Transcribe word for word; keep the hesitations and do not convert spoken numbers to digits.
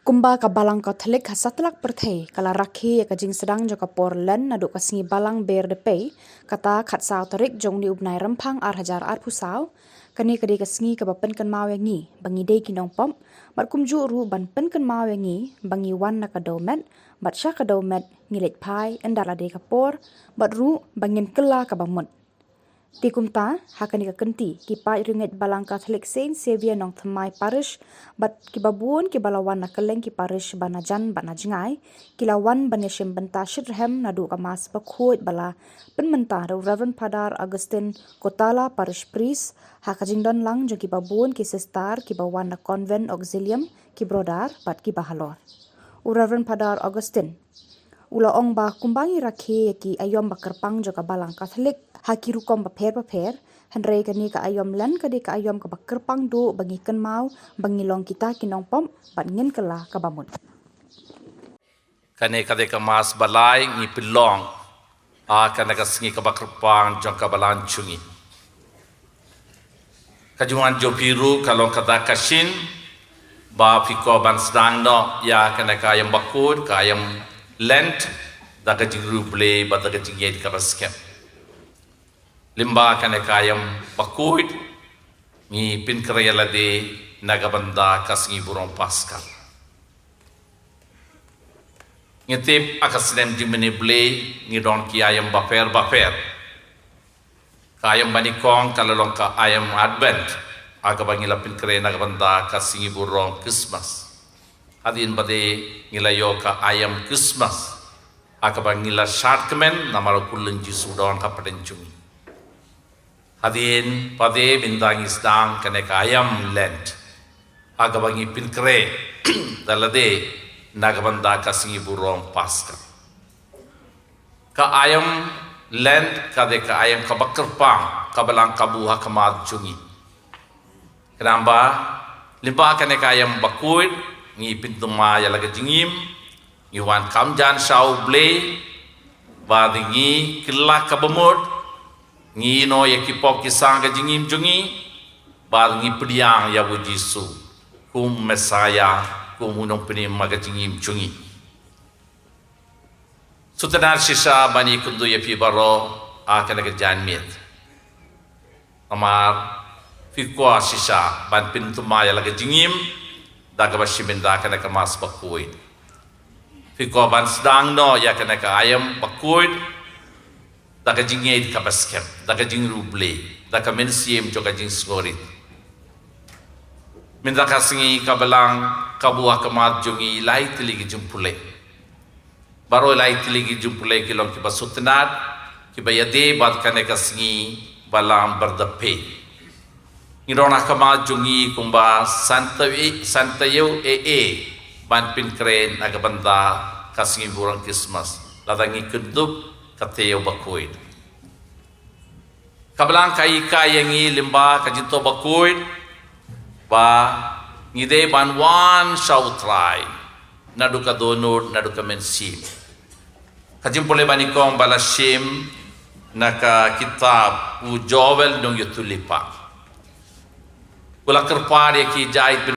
Kumba ka Balang Katholik ha satlak pyrthei ka la rakhe ïa ka jingsdang jong ka por Lent naduh ka sngi Balang Ber Dpei, kata khatsaw tarik jong une u bnai Rymphang ar hajar arphew saw, kane ka dei ka sngi kaba pynkynmaw ïa ngi ba ngi dei ki nongpop, bad kumjuh ruh ban pynkynmaw ïa ngi ba ngi wan na ka dewmet, bad sha ka dewmet ngi leit phai ynda la dei ka por, bad ruh ba ngin kylla kaba mut. Te kumta, ha kane ka kynti, ki paid riewngeit Balang Katholik Saint Xavier Nongthymmai Parish, bad kiba bun kiba la wan na kylleng ki parish ba na jan bad na jngai, ki la wan ban ïashim bynta shitrhem naduh ka Mass bakhuid ba la pynmynta da u Reverend Father Augustine Kotala, Parish Priest, ha ka jingdon lang jong kiba bun ki sister kiba wan na Convent Auxilium, ki brother bad kiba halor. U Reverend Father Augustine u la ong ba kumba ngi rakhe ïa ki aïom ba kyrpang jong ka Balang Katholik ha ki rukom bapher bapher, hynrei kane ka aïom Lent ka dei ka aïom kaba kyrpang duh ba ngi kynmaw ba ngi long kita ki nongpop bad ngin kylla kaba mut. Kane ka dei ka Mass ba lai ngi pynlong ha kane ka sngi kaba kyrpang jong ka Balang jong ngi. Ka jingwan jong phi ruh ka long kata ka shin ba phi kwah ban sdang noh ïa kane ka aïom bakhuid, ka aïom Lent, da ka jingriewblei bad da ka jingïeit kaba skhem. Lyngba kane ka aïom bakhuid ngi pynkhreh ïa lade na ka bynta ka sngi burom Paskha. Ngi tip ha ka snem jingmane Blei ngi don ki aïom bapher bapher. Ka aïom banyngkong ka la long ka aïom Advent, ha kaba ngi la pynkhreh na ka bynta ka sngi burom Christmas. Hadien pat ngi la ïoh ka aïom Christmas, ha kaba ngi la shad kmen namar u kylleng Jisu u don hapdeng jong ngi. Hadien pat mynta ngi sdang kane ka aïom Lent, ha kaba ngi pynkhreh ïa lade na ka bynta ka sngi burom Paskha. Ka aïom Lent ka dei ka aïom kaba kyrpang, ka Balang kabu ha khmat jong ngi. Khnang ba lyngba kane ka aïom bakhuid ngi pynthymmai ïa la ka jingim, ngi wan kham jan sha U Blei, bad ngi kylla kaba mut, ngi ïehnoh ïa ki pop ki sang ka jingim jong ngi, bad ngi pdiang ïa U Jisu kum Messiah, kum u nongpynim ha ka jingim jong ngi. Sngewtynnad shisha ban ïakynduh ïa phi baroh ha kane ka janmiet. Namar phi kwah shisha ban pynthymmai ïa la ka jingim da kaba shim bynta kane ka Mass bakhuid. Phi kwah ban sdang noh ïa kane ka aïom bakhuid da ka jingïeit kaba skhem, da ka jingriewblei, da ka mynsiem jong ka jingsngewrit. Mynta ka sngi ka Balang kabu ha khmat jong ngi lai tylli ki jingpule. Baroh lai tylli ki jingpule ki long kiba sngewtynnad, kiba ïadei bad kane ka sngi Balang Ber Dpei. Ngi don ha khmat jong ngi kumba san taïew, san taïew eh eh ban pynkhreh na ka bynta ka sngi burom Christmas, lada ngi kyndup ka taïew bakhuid. Ka Balang ka hikai ïa ngi lyngba ka jingthoh bakhuid ba ngi dei ban wan sha U Trai naduh ka dohnud, naduh ka mynsiem. Ka jingpule banyngkong ba la shim na ka kitab u Joel nongïathuhlypa. U la kyrpad ïa ki jait